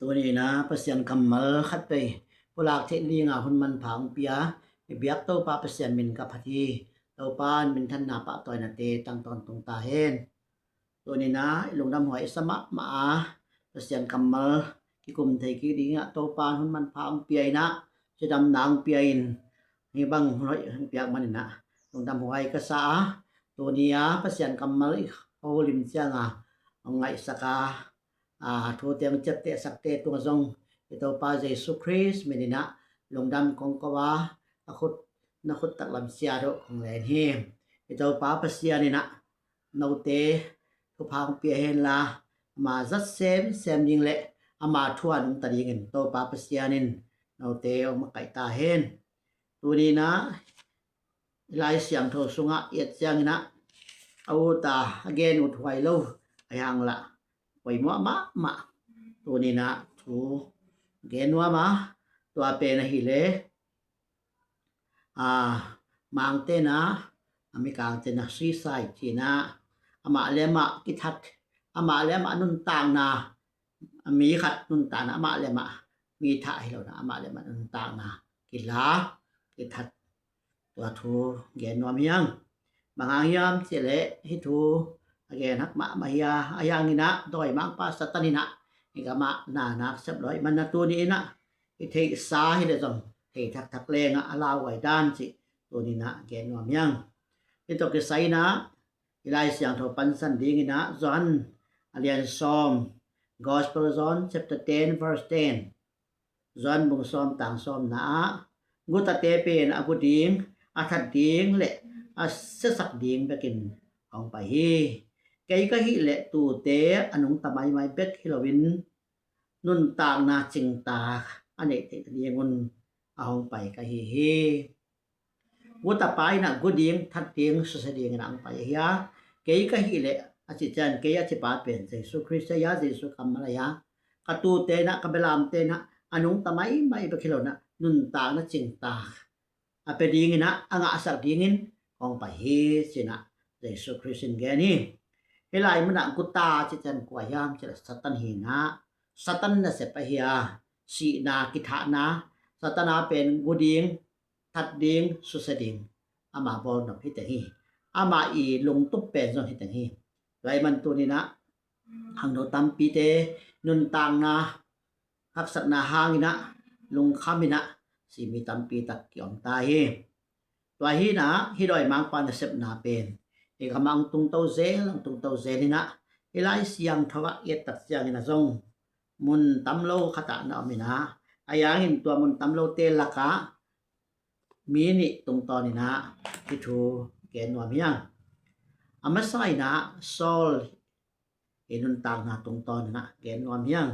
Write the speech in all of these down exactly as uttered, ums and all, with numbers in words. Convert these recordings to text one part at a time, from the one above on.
Tuni-in ah Pasian kammal khat pei pulak theih dinga hun manpha hong pia i biak Topa Pasian min ka phat hi. Topa in minthanna pahtawinate tang tawntung ta hen. Tuni-in ah i lungdam huai i sa mahmah a, Pasian kammal kikum thei kik dingin ah Topa in hun manpha hong pia in ah, cidamna hong pia in, hih bang hun hoih hong piak manin ah lungdam huai ka sa a, tuni-a Pasian kammal i holim cianga hong ngaihsak a, a, thute hong ciaptehsakte tungah zong i Topa Jesu Khrist min in ah lungdam kong ko a, a khut, na khut taklam sia dawh kong len hi. I Topa Pasian in ah note thupha hong pia henla, ama zat semsem ding le ama thu a nungta dingin Topa Pasian in note hong makaih ta hen. Tuni-in ah i Lai Siangtho sungah i et ciangin ah a ut a, a gen ut huai lo a hi hang lah poimawh mahmah. Tuni-in ah thu gen nuam a, tua pen ahih leh, a, Mangte in ah, a, Mikangte in ah suicide ci-in ah, amah le amah kithat, amah le amah nuntakna, a, mi khat nuntakna, amah le amah mi thah hi lo in ah, amah le amah nuntakna kila, kithat, tua thu gen nuam hi hang. Bang hang hiam cih leh hih thu a gen hak mahmah hi a, ahi hangin ah dawimangpa Satan in ah i gamah na nak sep lo ahih manin ah tuni-in ah i theihsa hi leh zong thei thakthak leng ah a lauhuai dan cih tuni-in ah gen nuam hi hang. Hih tawh kisai-in ah i Lai Siangtho pansan dingin ah Johan a lian sawm, Gospel John chapter ten verse ten. Johan bung sawm tang sawmna ah, gutate pen a gu ding, a that ding le a siasak ding bekin hong pai hi. Kei ka hih leh tuute a nungta maimai bek hi loin nuntakna cingtak a neih theih nadingun a hong pai ka hi hi. Gutapa in ah gu ding, that ding, susia dingin ah hong pai ahi a, kei ka hih leh a cih ciang kei a cipa pen Jesu Khrist ahi a, Jesu kammal ahi a, ka tuute in ah, ka belamte in ah a nungta maimai bek hi lo in ah nuntakna cingtak a pia dingin ah, a ngahsak dingin kong pai hi ci-in ah Jesu Khrist in gen hi. Hih lai munah guta cih ciang kua hiam cih leh Satan hi in ah, Satan nasep ahi a, sihna, kithahna, Satan a pen gu ding, that ding, susia ding, ama bawlnop hi teng hi. Ama i lungtup pen zong hi teng hi. Tua ahih man tuni-in ah khangno tampite nuntakna haksatna hangin ah lungkham in ah si mi tampi tak ki-om ta hi. Tua hi in ah hih dawimangpa nasepna pen i gamah hong tungto zel, hong tungto zel in ah i Lai Siangtho ah i et tak ciangin ah zong mun tam lo khat ah na om in ah, ahi hangin tua mun tam lote lakah mi nih tungtawn in ah hih thu gen nuam hi hang. A masa in ah Saul i nuntakna tungtawn in ah gen nuam hi hang.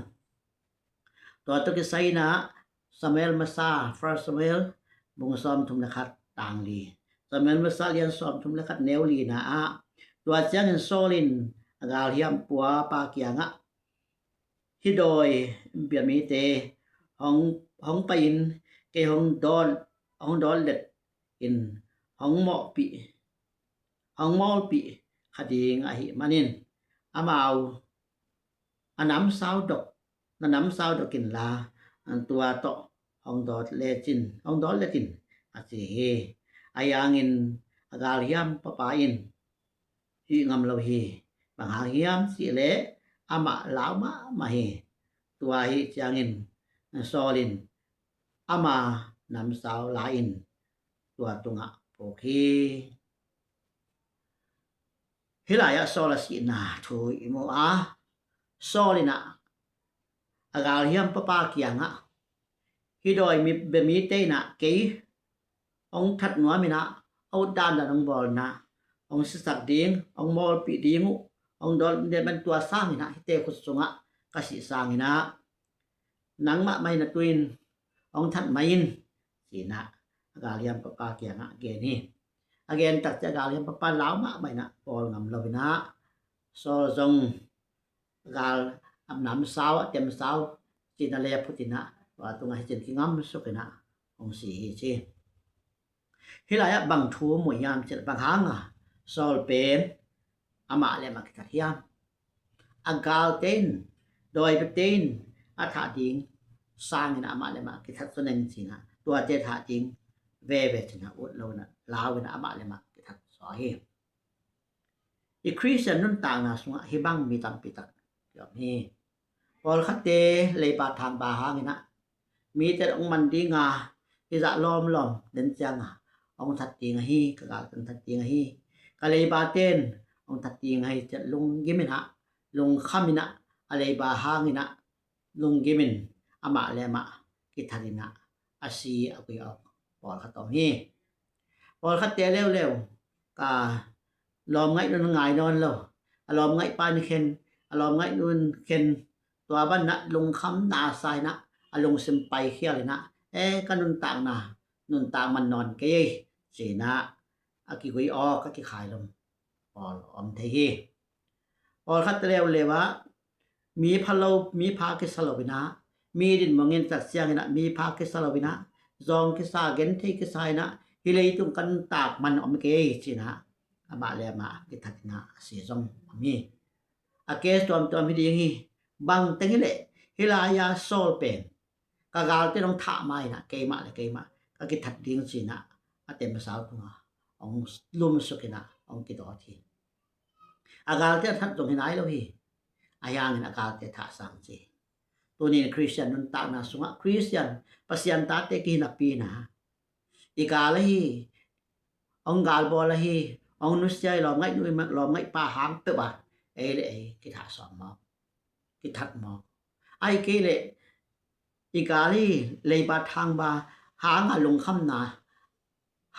Tua tawh kisai in ah Samuel masa, First Samuel bung sawmthum le khat tang li. Samuel masa lian sawmthum le khat neu lina ah, tua ciangin Saul in a galhiam puapa kiangah, hih dawi bia mite hong, hong pai in, kei hong dawn, hong dawn let in, hong mawhpih, hong mawlpih kha ding ahih manin amau a namsau dok, na namsau dok inla, tua tawh hong dawt lecin, hong dawt let in, a ci hi. Ahi hangin a galhiam papa in hih ngam lo hi. Bang hang hiam cih leh amah lau mahmah hi. Tua ahih ciangin Saul in ama namsau la-in tua tungah puk hi. Hih lai-ah Saul a sihna thu i mu a, Saul in ah a galhiam papa kiangah, hih dawi mi, bia mite in ah kei hong that nuam in ah, a ut dandan hong bawl in ah, hong siasak ding, hong mawlpih ding uh, hong dawn let man, tua sangin ah hihte khut sungah ka sih sangin ah nangmah mah in ah tu-in hong that mai in, ci-in ah a galhiam papa kiangah gen hi. A gen tak ciang a galhiam papa lau mahmah in ah bawl ngam lo in ah, Saul zong gal a namsau, a temsau cihna le phut in ah, tua tungah hi cin kingamsuk in ah hong si hi ci. Hih lai-ah bang thu mu hiam cih leh, bang hanga Saul pen amah le amah kithat hiam? A galte in, dawi biate in a thah ding sangin amah le amah kithat zaw ning ci-in ah, tuate thah ding veve ci-in ah ut lo-in ah, lau-in ah amah le amah kithat zaw hi. I Khristian nuntakna sungah hih bang mi tampi tak kiom hi. Pawlkhatte leiba thangba hangin ah mite hong man ding a, hih zah lawmlawm den ciang a hong that ding ahi, ka galte hong that ding ahi, ka leibate'n hong that ding ahi, ci-a lunggim in ah, lungkham in ah, a leiba hangin ah lunggim in amah le amah kithat in ah a si a gui awk pawlkhat om hi. Pawlkhatte leuleu ka lawm ngaih nun ngai nawn lo, a lawm ngaih pa in khen, a lawm ngaih nu in khen, tua ban ah lungkham nasa in ah, a lungsim paikhial in ah, e, ka nuntakna, nuntak man nawn kei ei, ci-in ah a kigui awk, a kikhailum pawl om thei hi. Pawlkhat leuleu ah mi pha lo, mi pha kisa lo-in ah, mi dinmun ngen tak ciangin ah mi pha kisa lo-in ah, zawng kisa, genthei kisa in ah, hih leitung ka nuntak man om kei ei, ci-in ah amah le amah kithat in ah a si zong om hi. A case tuamtuam hi ding hi. Bang teng hi leh, hih lai-a Saul pen ka galte hong thah ma-in ah keimah le keimah ka kithat ding, ci-in ah a temsau tungah hong lumsuk in ah hong kidawt hi. A galte a that zong hi nai lo hi. Ahi hangin a galte thah sang ci. Tuni-in Khristian nuntakna sungah Khristian, Pasian tate kihi napi-in ah, i gal ahi, hong galbawl ahi, hong nusia i lawm ngaih nu, lawm ngaih pa hang peuh ah ei le ei kithah sawm mawk, kithat mawk. Ahih kei leh i gal ahi, leiba thangba hang a, lungkhamna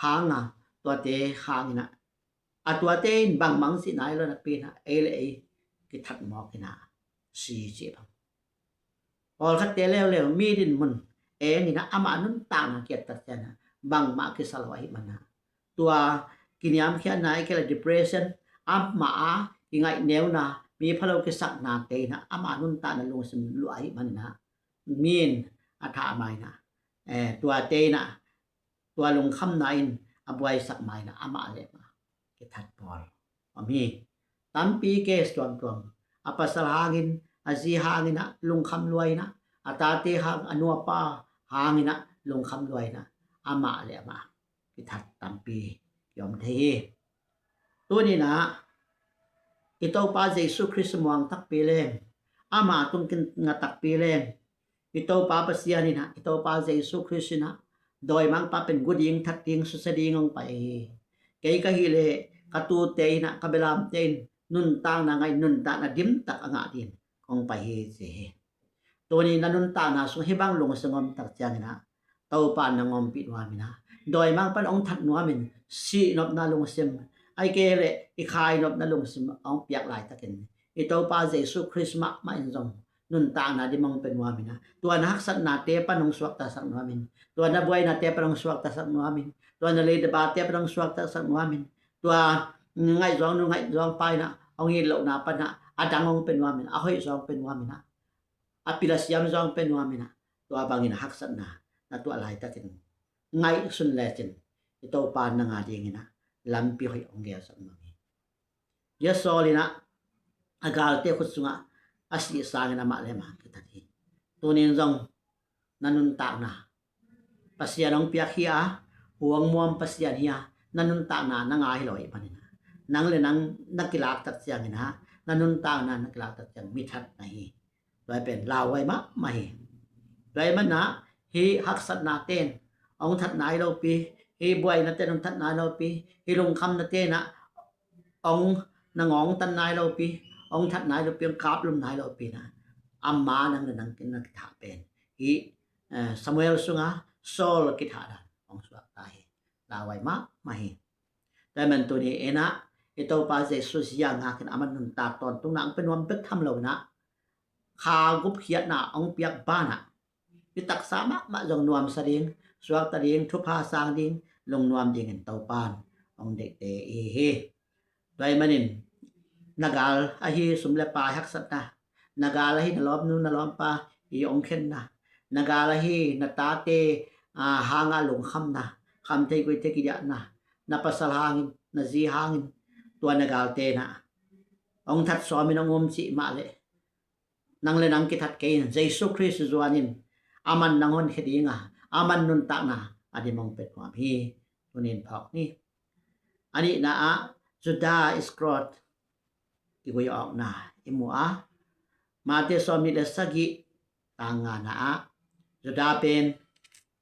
hang a, tuate hangin ah, a tuate in bangmah hong cih nai lo napi-in ah ei le ei kithat mawk in ah si, ci bang. Pawlkhatte leuleu mi dinmun eng in ah, amah nuntakna kiat tak ciangin ah bangmah kisa lo ahih manin ah, tua kiniamkhiatna, ahih kei leh depression, amah a i ngaihneuna, mi pha lo kisaknate in ah ama nuntakna lungsim luah ahih manin ah, mi in a thah ma-in ah, e, tuate in ah, tua lungkhamna in a buaisak ma-in ah amah le amah kithat pawl om hi. Tampi case tuamtuam, a pasal hangin, a zi hangin ah lungkham lua-in ah, a tate hang, a nu a pa hangin ah lungkham lua-in ah amah le amah kithat tampi kiom thei hi. Tuni-in ah i Topa Jesu Khrist muang takpi leng, ama tung kinga takpi leng, i Topa Pasian in ah, i Topa Jesu Khrist in ah, dawimangpa pen gu ding, that ding, susia ding hong pai hi. Kei ka hih leh ka tute in ah, ka belamte in nuntakna ngah, nuntakna dim tak a ngah dingin kong pai hi, ci hi. Tuni na nuntakna sung hih bang lungsim om tak ciangin ah, Topa in nang ompih nuam in ah, dawimangpa in hong that nuam in, sih nopna lungsim, ahih kei leh i khai nopna lungsim hong piak laitakin, i Topa Jesu Khrist mahmah in zong nuntakna dim hong pia nuam in ah, tua na haksatnate pan hong suaktasak nuam in, tua na buainate pan hong suaktasak nuam in, tua na leidabate pan hong suaktasak nuam in, tua ngaihzuang nu ngaihzuang pa in ah hong it lohna pan ah a dang hong pia nuam in, a hoih zaw hong pia nuam in ah, a pil a siam zaw hong pia nuam in ah, tua bangin a haksatna na tuah laitakin ngaihsun lecin, i Topa in nang a dingin ah lampi hoih hong gelsak nuam hi. Hia Saul in ah a galte khut sungah a sih sangin amah le amah kithat hi. Tuni-in zong na nuntakna, Pasian hong piak hi a, huang muam Pasian hi a, na nuntakna nang a hi lo ahih manin ah, nang le nang na kilak tak ciangin ah, na nuntakna na kilak tak ciang mi that na hi. Tua pen lauhuai mahmah hi. Tua ahih manin ah hih haksatnate in hong that nai lopi, hih buainate'n hong that nai lopi, hih lungkhamnate'n ah hong na ngawngtan nai lopi, hong that nai lopi, hong kaplum nai lopi in ah, ama nang le nang na kithah pen hih, eh, Samuel sungah Saul kithah dan hong suak ta hi. Lauhuai mahmah hi. Tua ahih manin tuni-in ah i Topa Jesu zi a ngakin, ama nuntak tawntungna hong pia nuam bek tham lo-in ah, kha gupkhiatna hong piak banah i taksa mahmah zong nuamsa ding, suakta ding, thupha sang ding, lungnuam dingin Topa in hong deihte i hi hi. Tua ahih manin na gal ahi sum le pai haksatna, na gal ahi na lawmnu na lawmpa i hong khenna, na gal ahi na tate, a, hanga lungkhamna, khamthei guihthei kidiahna, na pasal hangin, na zi hangin, tua na galte in ah hong that sawmin hong um cih mah leh, nang le nang kithat kei in, Jesu Khrist zuan in, aman nang honkhia ding a, aman nuntakna a dim hong pia nuam hi. Tuni in phawk ni. A nihna ah Judah Iskariot kigui awkna i mu a, Mate sawmnih le sagih, tang ngana ah Judah pen,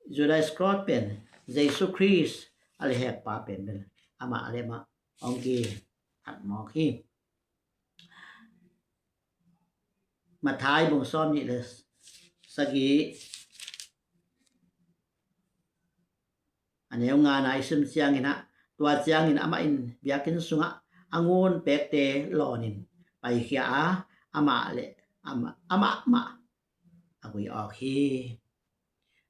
Judah Iskariot pen Jesu Khrist a lehhekpa pen bel amah le amah hong kithat mawk hi. Matthai bung sawmnih le sagih, a neu ngana i sim ciangin ah, tua ciangin amah in biakinn sungah a ngun pekte lawnin paikhia a, amah le amah, amah mah a gui awk hi.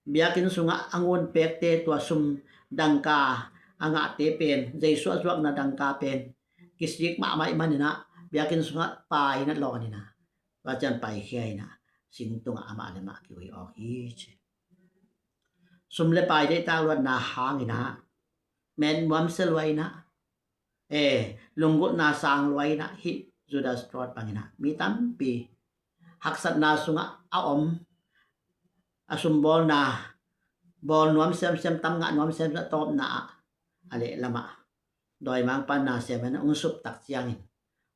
Biakinn sungah a ngun pekte, tua sum dangka a ngahte pen, Jesu a zuakna dangka pen kisik mahmah ih manin ah, biakinn sungah pai in ah lawn in ah, tua ciang paikhia in ah, sing tungah amah le amah kigui awk hi ci. Sum le pai deihtak luatna hangin ah, met nuamsia lua in ah, e, lunggulhna sang lua in ah, hih Judah Iskariot bangin ah mi tampi haksatna sungah a om, a sumbawlna bawl nuam semsem, tam ngah nuam semsem, a tawpna ah a lehlam ah dawimangpa nasem in hong sup tak ciangin,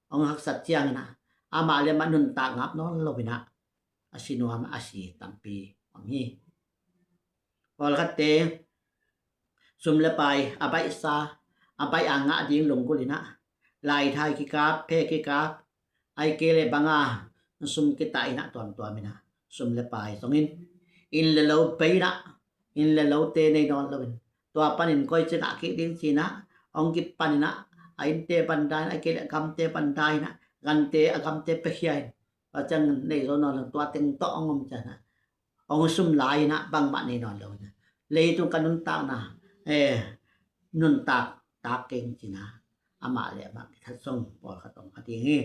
hong haksat ciangin ah, amah le amah nuntak ngap nawn lo in ah, a si nuam, a si tampi om hi. Pawlkhatte sum le pai a baihsa, a baih a ngah ding lunggulh in ah, laithai kikap, phe kikap, ahih kei leh banga sum kitah in ah tuamtuam in ah, sum le pai zongin, inn le lo bei in ah, inn le lote nei nawn lo in, tua panin koi ci ngah kik ding ci in ah, hong kipan in ah, a innte banda in, ahih kei leh a gamte banda in ah, gante, a gamte piakhia in, tua ciang nei zo nawn lo, tua teng tawh hong om ciang ah, hong sum lai in ah, bangmah nei nawn lo in ah, leitung ka nuntakna, eh, nuntak tak keng ci in ah, amah le amah kithat zong pawlkhat hong kha ding hi.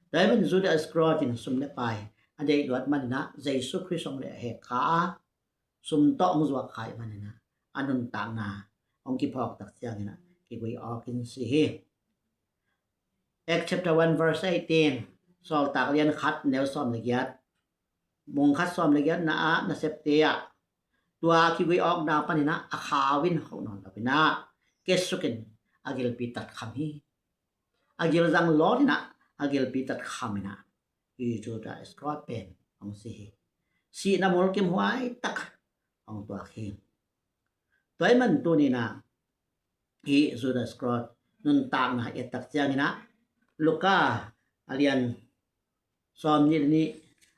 Tua ahih manin Judah Iskariot in sum le pai a deih luat manin ah, Jesu Khrist hong lehhek kha a, sum tawh hong zuak kha ih manin ah, a nuntakna hong kiphawk tak ciangin ah, kigui awk in si hi. Acts chapter one verse eighteen, Sawltak lian khat neu sawm le giat, bung khat sawm le giatna ah, nasepte ah, tua kigui awkna panin ah a khau in hoh nawn lo in ah, kiasuk in a gilpi tatkham hi. A gilzang lawt in ah, a gilpi tatkham in ah, hih Judah Iskariot pen hong si hi. Sihna mulkimhuai tak hong tuak hi. Tua ahih manin tuni in ah, hih Judah Iskariot nuntakna i et tak ciangin ah, Luka a lian sawmnih le nih,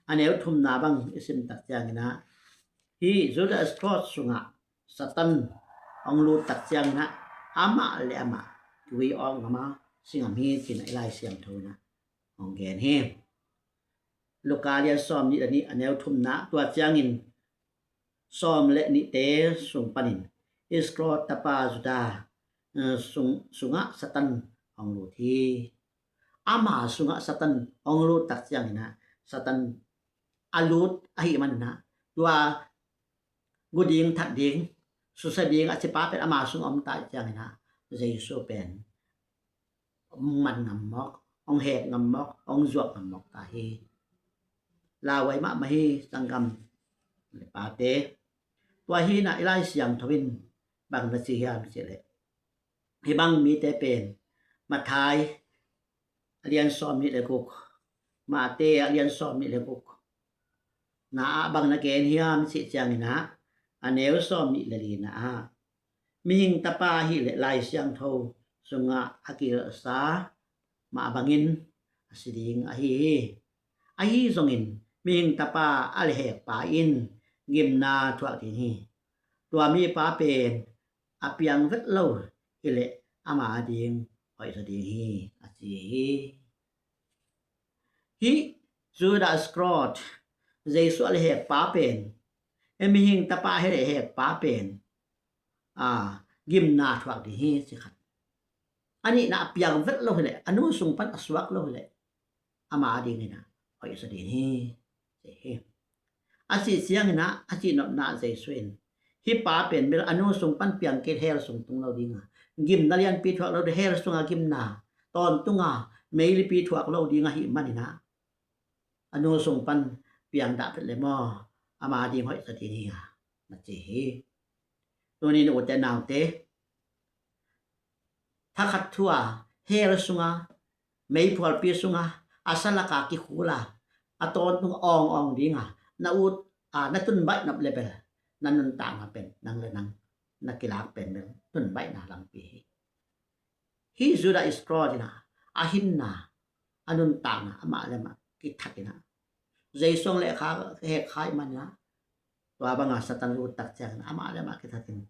a neu thumna bang i sim tak ciangin ah, hih Judah Iskariot sungah Satan hong lut tak ciangin ah, amah le amah kigui awk ngam a, si ngam hi ci in ah i Lai Siangtho in ah hong gen hi. Luka lian sawmnih le nih, a neu thumna, tua ciangin sawm le nihte sung panin Iskariot tapa Judah, eh, sung, sungah Satan hong lut hi. Ama sungah Satan hong lut tak ciangin ah, Satan a lut ahih manin ah, tua gu ding, that ding, susia ding a cipa pen ama sung om ta ih ciangin ah, Jesu pen hong man ngam mawk, hong hek ngam mawk, hong zuak ngam mawk ta hi. Lauhuai mahmah hi, sanggam le pate. Tua hi in ah i Lai Siangtho in bang na ci hiam cih leh, hih bang mite pen Matthai a lian sawmnih le guk, Mate a lian sawmnih le guk na ah bang na gen hiam cih ciangin ah, a neu sawmnih le lina ah, Mihing Tapa ahih leh Lai Siangtho sungah a kigelhsa mah bangin a si ding ahi hi. Ahi zongin Mihing Tapa a lehhekpa in gimna thuak ding hi. Tua mipa pen a piang vet lo hi leh ama ading hoih zaw ding hi, a ci hi. Hih Judah Iskariot, Jesu a lehhekpa pen, hih Mihing Tapa a lehhekpa pen, a, gimna thuak ding hi, ci khat. A nihna, a piang vet lo hi leh, a nu sung pan a suak lo hi leh, ama adingin ah hoih zaw ding hi, ci hi. A cih ciangin ah, a cihnopna ah Jesu in, hih pa pen bel a nu sung pan piang kei, hell sung tung lo ding a, gimna lianpi thuak lo ding, hell sunga gimna, tawntunga meilipi thuak lo ding ahih manin ah, a nu sung pan piang dah phet le maw, ama ding hoih zaw ding hi a, na ci hi. Tunin ute naute, thakhat thu-a hell sunga, meiphualpi sunga, a salaka kikhula, a tawntung awngawng dinga na ut a, na tunbaih nop le bel na nuntakna pen nang le nang na kilak pen bel tunbaihna lampi hi. Hih Judah Iscariot in ah a hinna, a nuntakna amah le amah kithat in ah, Jesu hong lehkha, hekkhia ahih manin ah, tua banga Satan lut tak ciangin amah le amah kithat in,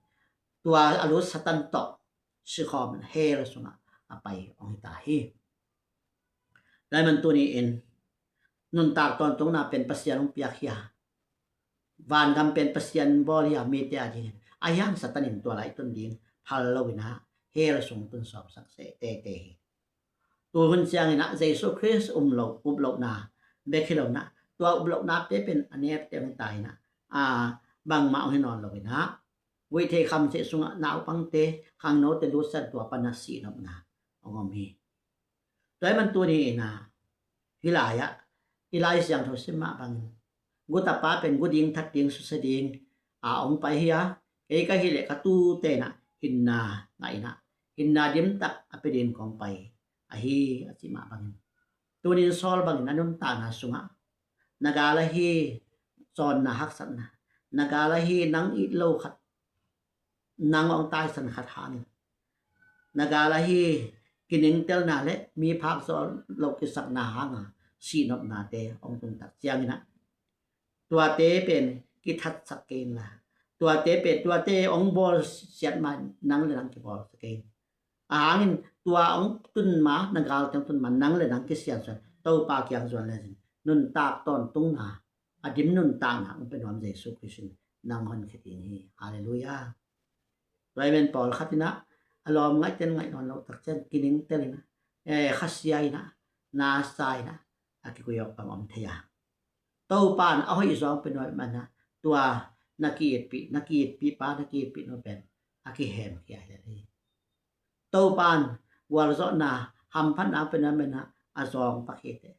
tua a lut Satan tawh sikhawm in hell sungah a pai hong hi ta hi. Tua ahih man tuni-in nuntak tawntungna pen Pasian hong piak hi a, vangam pen Pasian bawl hi a, mite adingin. Ahi hang Satan in tua lai tun ding phal lo in ah, hell sung tun sawmsak seh teitei hi. Tu hun ciangin ah Jesu Khrist um loh, up lohna bek hi lo in ah, tua up lohna te pen a nepte hong tai in ah, a, bangmah hong hi nawn lo in ah, vuihthei khamseh sungah naupangte, khangnote lut sa in tua pan ah sih nopna hong om hi. Tua ahih man tuni in ah, hih lai-ah i Lai Siangtho sim mah bangin, gu tapa pen gu ding, that ding, susia ding a hong pai hi a, kei ka hih leh ka tuute in ah hinna ngah in ah, hinna dimtak a pia dingin kong pai ahi, a cih mah bangin, tunin Saul bangin a nuntakna sungah, na gal ahi cawnna, haksatna, na gal ahi nang it lo khat, nang hong taisan khat hangin, na gal ahi kiningtelna le mi phak zawh loh kisakna hanga sih nopnate hong tun tak ciangin ah, tuate pen kithatsak kei inla, tuate pen, tuate hong bawlsiat ma nang le nang kibawlsia kei in. A hangin tua hong tun ma, na galte hong tun ma nang le nang kisiansuah in Topa kiang zuan le cin, nuntak tawntungna, a dim nuntakna hong pia nuam Jesu Khrist in nang honkhia ding hi. Halleluiah. Tua ahih man pawlkhat in ah a lawm ngaihten ngaih nawn loh tak ciang kiningtel in ah, eh, khasia in ah, nasa in ah, a kikuiawk bang om thei a, Topa in a hoih zaw hong pia nuam ahih man ah, tua na ki-itpih, na ki-itpih pa, na ki-itpih nu pen a kihemkhia hi lel hi. Topa in gualzawhna, hamphatna hong pia nuam ahih man ah, a zawng pak hi teh.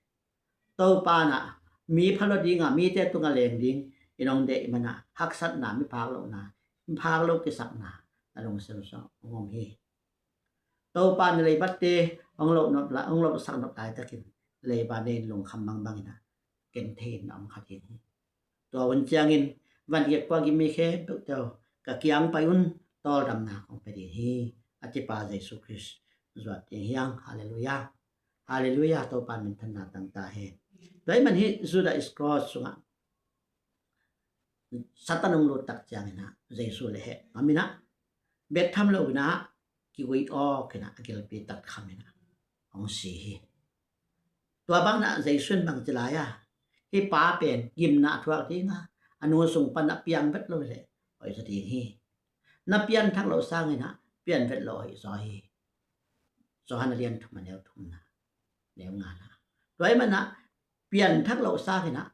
Topa in ah mi phalawh dinga, mite tungah leng dingin hong deih man ah, haksatna, mi phak lohna, mi phak loh kisakna na lungsim sungah hong om hi. Topa in leibatte hong loh nop lai, hong lohsak nop laitakin, leiba nei in lungkham bangbang in ah ken thei in na om kha ding hi. Tua hun ciangin, van kikpua gim mi khempeuhte aw, ka kiang pai un, tawldamna kong pia ding hi, a cipa Jesu Khrist zuat ding hi hang. Halleluiah. Halleluiah, Topa in minthanna tang ta hen. Tua ahih man hih Judah Iscariot sungah Satan hong lut tak ciangin ah, Jesu le heh ngam in ah, bek tham lo in ah, kigui awk in ah, a gilpi tat kham in ah, hong si hi. Tua bang in ah Jesu in bang ci lai a, hih pa pen gimna a thuak dinga, a nu sung pan a piang vet lo hi leh hoih zaw ding hi. Na pianthak loh sangin ah pian vet loh hoih zaw hi. Johan a lian thum, a neu thumna, neu ngana. Tua ahih man ah pianthak loh sangin ah,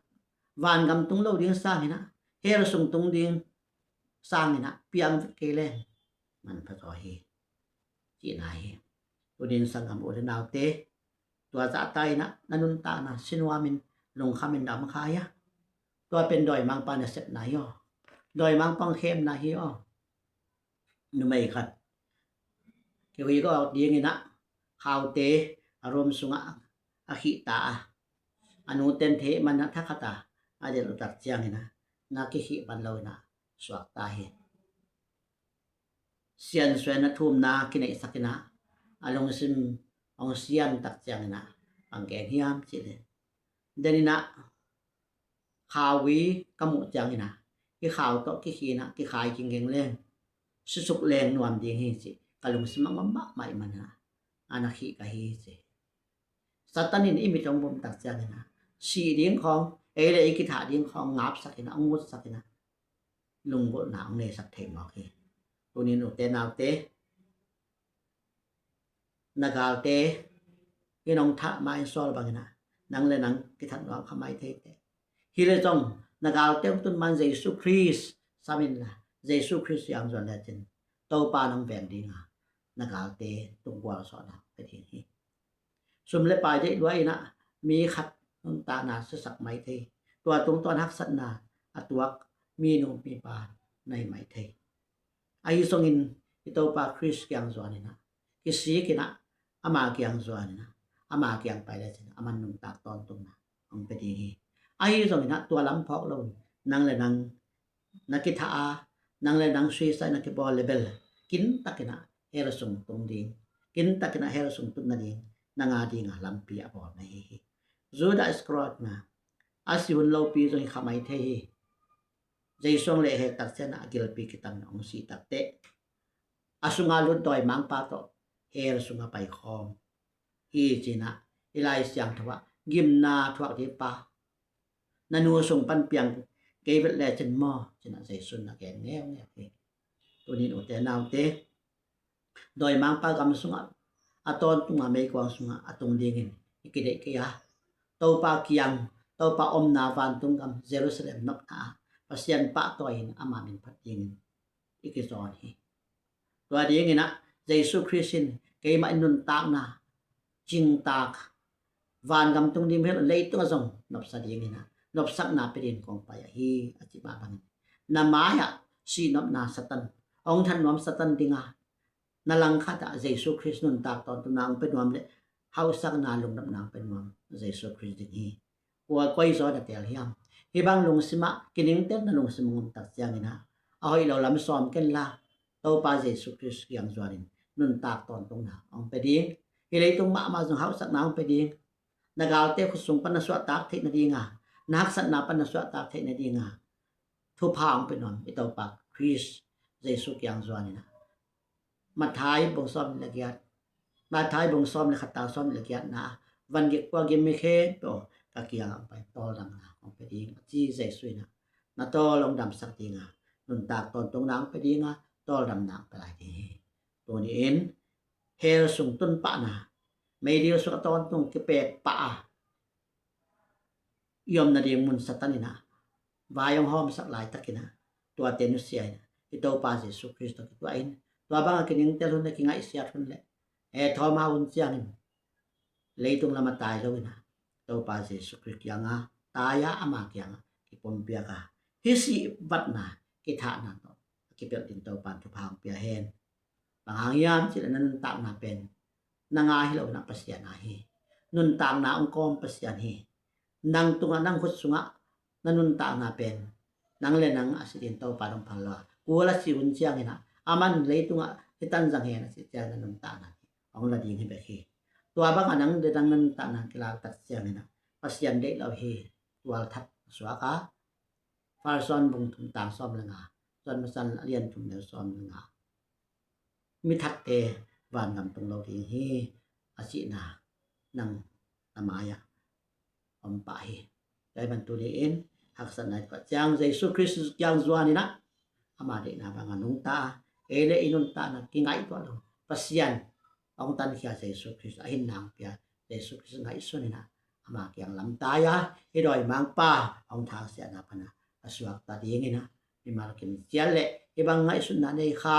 vangam tung lo ding sangin ah, hell sung tung ding sangin ah piang vet kei leng manpha zaw hi, cihna hi. Tunin sanggam u le naute, tua zahta in ah na nuntakna si nuamin, lungkhamin na om kha hia? Tua pen dawimangpa nasepna hi aw. Dawimangpa hong khemna hi aw. Numei khat kihuih awk dingin ah, khaute a room sungah a khih ta a, a nute in thei man ah, thakhat a a delh uh tak ciangin ah, na kikhih man lo in ah suak ta hi. Siansuahna, thumna kineihsak in ah, a lungsim hong sian tak ciangin ah, bang gen hiam cih leh, den in ah khaui ka muh ciangin ah, hih khau tawh kikhih in ah, kikhai kingeng leng, sisuk leng nuam ding hi cih ka lungsim ah hong om mahmah ahih man ah, a na khih ka hi ci. Satan in i mit hong bum tak ciangin ah, sih ding khawng, ei le ei kithah ding khawng ngapsak in ah, hong mutsak in ah, lunggulhna hong neisak thei mawk hi. Tunin ute naute, na galte in hong thah ma-in Saul bangin ah, nang le nang kithat nuam kha mai thei teh. Hi leh zong na galte hong tun ma-in Jesu Khrist sam inla, Jesu Khrist kiang zuan lecin, Topa in hong veng dinga, na galte tung gualzawhna pia ding hi. Sum le pai deih lua in ah, mi khat nuntakna suaksak mai thei. Tua tungtawn haksatna a tuak minu mipa nei mai thei. Ahi zongin i Topa Khrist kiang zuan inah, kisik inah, ama kiang zuan inah, ama kiang pai lecin aman nuntak tawntungna hong pia ding hi. Ahi zong inah tua lam phawk lo, nang le nang na kitha a, nang le nang suicide na kibawl le bel, kintak inah hell sung tung ding, kintak inah hell sung tun nading nang a dinga lampi a bawl na hi hi. Judah Iscariot na a si hun lopi zong hi kha mai thei hi. Jesu hong lehhek tak ciangin a gilpi kitamna hong sih takteh a sunga lut dawimangpa tawh hell sunga paikhawm hi. Cinah i Lai Siangtho ah gimna thuak ding pa, na nu sung pan piang kei vet lecin maw, cinah Jesu in a gen ngeungeu hi. Tunin ute naute, dawimangpa gam sungah a tawntunga meikuang sungah a tung dingin i kideih kei a, Topa kiang, Topa omna vantung gam Jerusalem nopna ah Pasian pahtawi in ama min phat dingin i kizawn hi. Tua dinginah Jesu Khrist in keimah in nuntakna cingtak, vangam tung ding hi lo, leitung a zong nopsa dinginah nopsakna pia dingin kong pai ahi a cih mah bangin, na mai-ah sihnopna Satan, hong that nuam Satan dinga na langkhat ah Jesu Khrist nuntak tawntungna hong pia nuam le hausakna lungnopna hong pia nuam Jesu Khrist ding hi. Kua koi zaw na tel hiam? Hih bang lungsimah kiningtelna lungsim hong om tak cianginah a hoih lo lam sawm kenla, Topa Jesu Khrist kiang zuanin nuntak tawntungna hong pia ding. Hih leitung mahmah zong hausakna hong pia ding. Na galte khut sung pan na suahtak theih nadinga, na haksatna pan na suahtak theih nadinga thupha hong pia nuam i Topa Khrist Jesu kiang zuaninah. Matthai bung sawm le giat, Matthai bung sawm le khat, tang sawm le giatna, van gik kua gim mi khempeuh aw, ka kiangah hong pai, tawldamna hong pia ding, a ci Jesu inah. Na tawl hong damsak dinga nuntak tawntungna hong pia dinga tawldamna hong pia lai ding hi. Tuni-in hell sung tun pahna, meidil sung a tawntung kipek pah a i om nading mun Satan inah vai hong hawmsak laitakinah, tuate nusia inah i Topa Jesu Khrist tawh kituah in, tua banga kiningtel hun le kingaihsiat hun le e thawma hun ciangin leitung lama tai lo inah Topa Jesu Khrist kianga tai a, ama kianga kipumpiak a, hih sih vatna kithahna tawh a kipelh ding Topa in thupha hong pia hen. Bang hang hiam cih leh na nuntakna pen nang a hi lo inah Pasian a hi. Nuntakna hong kawm Pasian hi. Nang tungah, nang khut sungah na nuntakna pen nang le nang a si ding Topa dong phal lo a, kul a si hun cianginah aman leitungah hi tan zang hen a cih ciang na nuntakna hong la ding hi bek hi. Tua bangah nang le nang na nuntakna kilak tak cianginah Pasian deih lo hi. Tualthat a suak a, Farsawn bung thum, tang sawm le nga, John masa a lian thum le sawm le nga, mi thatte vangam tung lo ding hi, a cihna nang na mai-ah om pah hi. Tua hi ban tuni-in haksatna i tuah ciang Jesu Khrist kiang zuaninah ama deihna banga nungta a, ei le i nuntakna kingaihtuah lo, Pasian hong tankhia Jesu Khrist a hinna hong pia Jesu Khrist ngaihsun inah ama kiang lamtai a, hih dawimangpa hong thaksiatna pana a suakta dinginah mimal kim ciat le hih bang ngaihsutna nei kha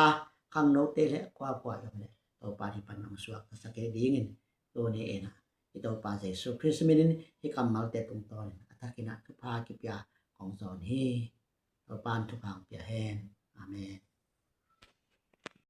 khangnote le kuakua i om le Topa hih pan hong suaktasak kei dingin tuni inah i Topa Jesu Khrist minin hih kammalte tungtawnin a thakinah thupha kipia kong zawn hi. Topa in thupha hong pia hen. Amen.